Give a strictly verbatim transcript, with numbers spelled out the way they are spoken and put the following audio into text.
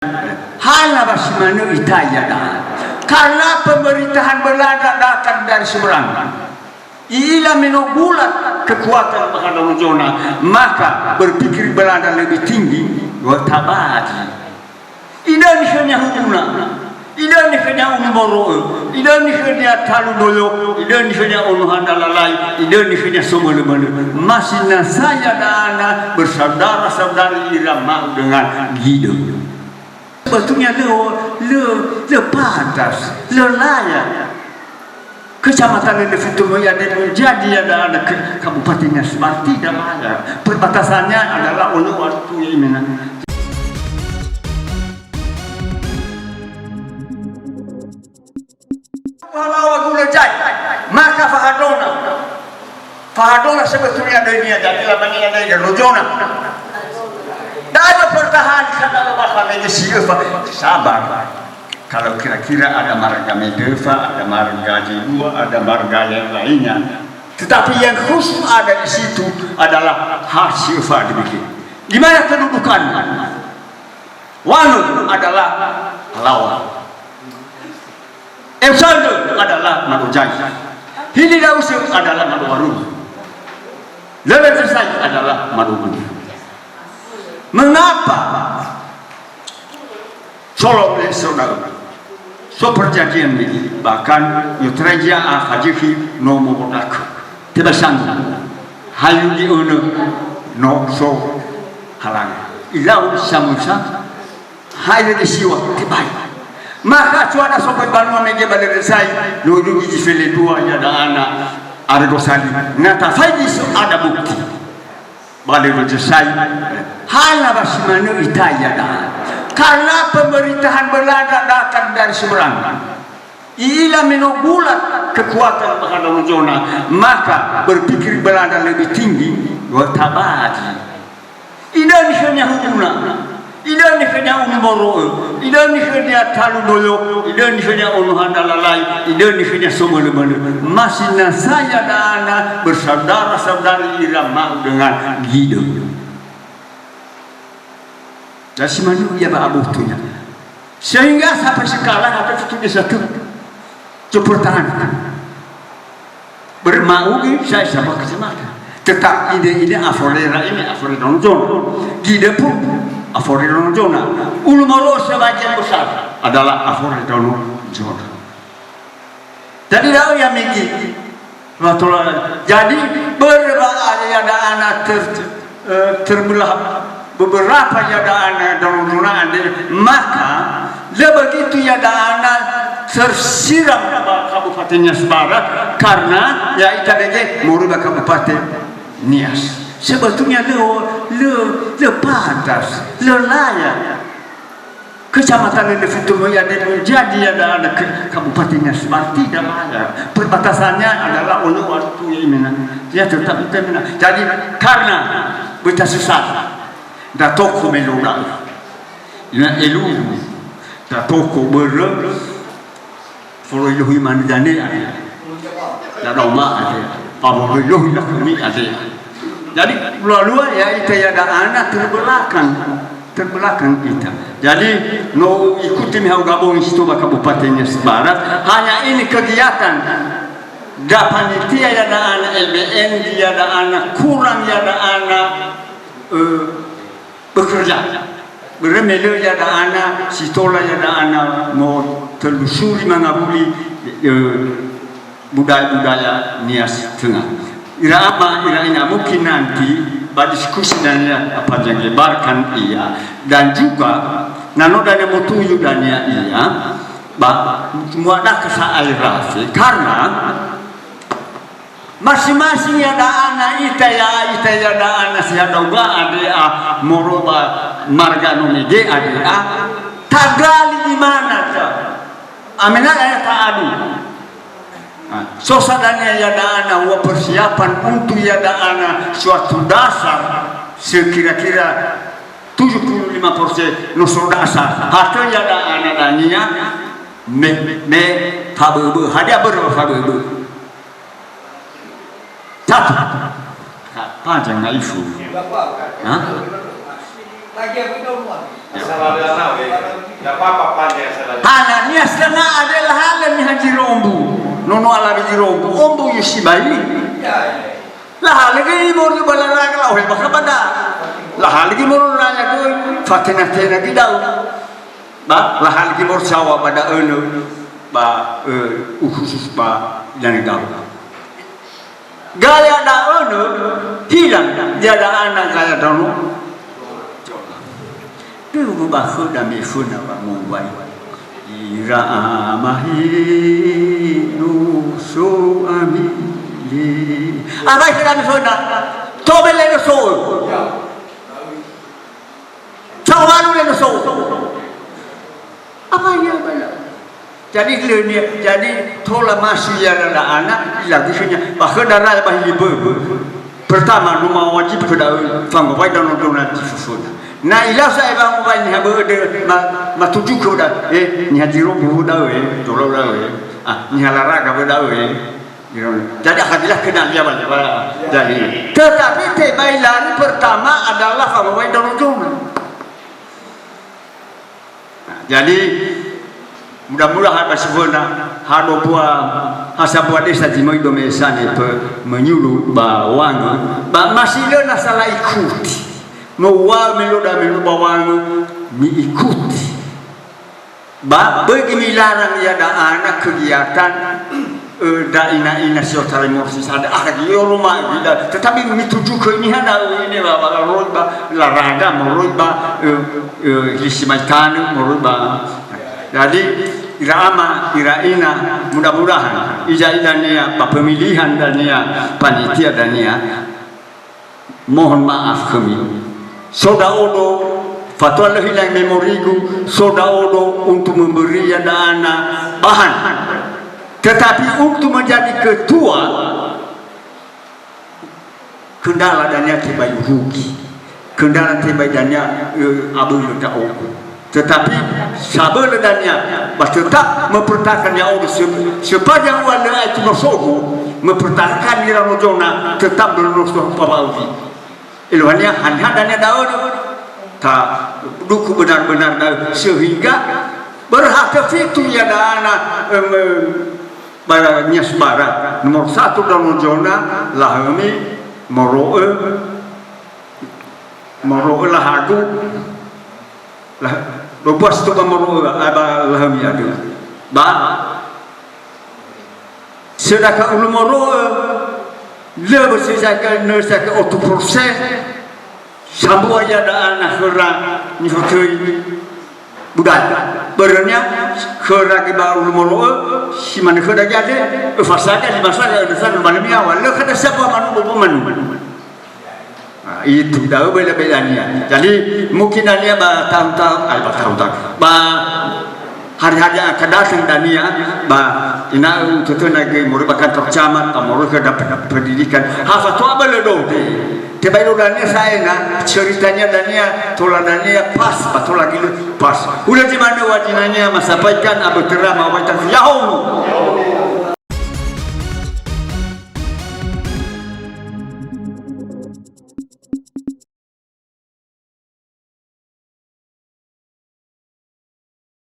Hana wa si manö ita iada'a. Karena pemerintahan Belanda datang dari seberang. I'ila me no bulat kekuatan Bahadono Jona, maka berpikir Belanda lebih tinggi, wa tabagi. Idöni khönia hubuna, idöni khönia ulu moro'ö, idöni khönia talu doyo, idöni khönia ono hada lalai, idöni khönia somölö-mölö. Masih nasa iada'a na bersaudara-saudari ira ma'u dengan gidö. Sebetulnya lö, lö, lö pantas, lö layak. Kecamatan Lele Fitu Mui ada menjadi ada, ada ke-, kabupaten yang seperti dan ada perbatasannya adalah oleh waktu ini. Halawa gula jai, maka fahadona. Fahadona sebetulnya ada ini ada, ila mani ada yang lojona. Da'ö pertahankan Allah bakal ini si Eva. Sabar. Kalau kira-kira ada marga Medefa, ada marga Jebua, ada marga yang lainnya. Tetapi yang khusus ada di situ adalah khas Eva demikian. Di mana kedudukannya? Wanu adalah Halawa. Efsando adalah Mado Jai. Hili Dause adalah Mado Warung. Lele Sesai adalah Mado Muni. Mengapa? Solo oleh saudara. So perjanjian ini, bahkan yo tereja a fajiki no mo bodak. Tebasan. Hayu di ono no so halang. Ilau samusa. Hayu di siwa, tebai. Maka cuada sopai banua mege bale resai, no dugi di fele dua ya da ana. Argo sali. Ngata faidi so ada bukti. Ba lö zosai, hana wa si manö ita iada'a. Karena pemerintahan Belanda datang dari seberang. I'ila me no bulat kekuatan Bahadono Jona, maka berpikir Belanda lebih tinggi, wa tabagi. Idöni khönia hubuna. Idöni khönia ulu moro'ö, idöni khönia talu doyo, idöni khönia ono hada lalai, idöni khönia somölö-mölö. Masih nasa iada'a na bersaudara-saudari ira ma'u dengan gidö. Dasi manö ia ba abotonya. Sehingga sampai sekarang ada satu desa tu. Coba tahan. Berma'ugi saya sama kecamatan. Tetap ide-ide aforera ini, aforera Dono Jona. Gidö pun aforera Dono Jona. Ulu moro'ö sebagian besar adalah aforera Dono Jona. Jadi da'ö ya migi. Rahmatullah. Jadi börö wa ada ya da ana ter, eh, terbelah beberapa ya da ana Dono Jona andre, maka lö begitu ya da ana tersiram ba Kabupaten Nias Barat, karena ya ita bege moroi ba Kabupaten Nias. Sebetulnya lö, lö, lö pantas, lö layak. Kecamatan Lele Fitu Mui ada menjadi ya da ana ke-, Kabupaten Nias Barat, tidak layak. Perbatasannya adalah oleh waktu ini. Ya tetap kita menang. Jadi karena beta sesat. Da toko melo da'ö. Ina elu. Da toko börö. Foloi lohi manö dane ada. Da daoma ada. Fa foloi lohi lakhömi ada. Jadi, lua-lua ya ita ya da ana terbelakang. Terbelakang ita. Jadi, no ikuti mi hau gabung situ ba Kabupaten Nias Barat. Hanya ini kegiatan. Da panitia ya da ana L B N, ya da ana kurang ya da ana, eh, bekerja. Börö me lö ya da ana, si tola ya da ana mo telusuri mangawuli, eh, budaya-budaya Nias Tengah. Ira ama, ira ina, mungkin nanti ba diskusi dania akan saya lebarkan ia. Dan juga, na no dania motuyu dania ia, ba muada ke sa'ae rafi, karena masing-masing ya da ana ita ya, ita ya da ana si hadauga ada, ah, moro ba marga no mege ada, ah, tagali di mana ta. Amena ya ta adu. Ah, so sadania ya da ana wa persiapan untuk ya da ana suatu dasar sekira-kira tujuh puluh lima persen no so dasar. Hata ya da ana dania me, me faböbö. Hadia börö faböbö. Satu. Panjang na ifu. Ha? Salah dana we. Tidak apa-apa, panjang salah. Hana niha setengah ada lahalö niha Jirombu. Nono alawe Jirombu. Ombu yo sibai. Lahalö göi moroi ba laraga, la'ohe bakha ba da. Lahalö göi moroi naya göi, fatena-tena göi da'ö. Ba, lahalö göi moroi saŵa ba da'ö nö. Ba, eh, ukhusus ba ina negara. Gaya da'ö nö, hilang, ya da'ana gaya da'ö nö. Döwö ba khöda me föna wamowai. Ira ama he no so ami le. Abai khöda me föna. Tobe le no so. Saowalu le no so. Abai ya bala. Jadi, lö nia, jadi tola masui ya da'ana, ilagusönia, ba khöda raja ba hili böbö. Pertama, no mawajib khöda, fangowai da'ö nodona zi föföna. Na ilau sa'ae wangowai niha bö'ö dö, ma, matuju khöda, eh, niha Jirombu da'ö, eh, tola da'ö, eh. Ah, niha laraga bö'ö da'ö, eh. Jadi, akhadia khöda lia ba, ba, jadi. Tetapi tebai lari pertama adalah fangowai da'ö nodona. Nah, jadi, mudah-mudahan ba si föna, ha do bua, ha sambua desa zi möi do me sane pe menyulu ba wangö, ba masih lö nasa laikuti. Mewuaö me lö da me lö ba wangö, miikuti. Ba, böi göi milarang ya da'ana kegiatan, eh, da ina-ina si otarai moroi si sada, ah, di oroma, da, tetapi mituju khö niha da'ö ine ba, ba, moroi ba laraga, moroi ba, eh, eh, lisi mai tanö, moroi ba. Jadi, ira ama, ira ina, mudah-mudahan, ija-ija dania, ba pemilihan dania, panitia dania, mohon maaf khömi. So da'ö do, fatua lö hilang memorigu, so da'ö do untuk memberi ya da'ana bahan. Tetapi untuk menjadi ketua, kendala dania tebai urugi. Kendala tebai dania, eh, abölö ndra'ogu. Tetapi sabölö dania, ba tetap mempertahankan ya'odo se-, sepanjang ua lö aetu nosogu, mempertahankan ira nojona, tetap bernoso pabaudi. Eluahania, haniha dania da'ö, ta duku benar-benar da'ö, sehingga berhasil fitu ya da'ana, em, ba nias bara. Nomor satu da'ö nojona, lahömi, moro'ö, moro'ö lahagu, lah-, bebua si toba moro'ö, a, ba lahömi andrö. Ba, sedangkan ulu moro'ö, lö bösö zaga, nö zaga otu persen, sambua ya da'ana khöra nifötöi budaya. Börönia, khöra göi ba ulu moro'ö, si manö khöda göi andre, öfa saga, lima saga, önö saga, manö miawa, lö khöda siapa manu, bobo manu. Nah, itu da'ö bela-belania. Jadi, mungkin dania ba tahun-tahun, ay, ba tahun-tahun, ba hari-hari yang akan datang dania, ba ena'ö utötöna göi moroi ba kantor camat, ba moroi khö dap-, pendidikan. Ha fatua bölö dote. Tebai do dania sa'ae na, ceritanya dania, tola dania pas, ba tola göi lö pas. Hulö zi manö wajinania masampaikan abö töra mawai tafi. Ya'ahowu.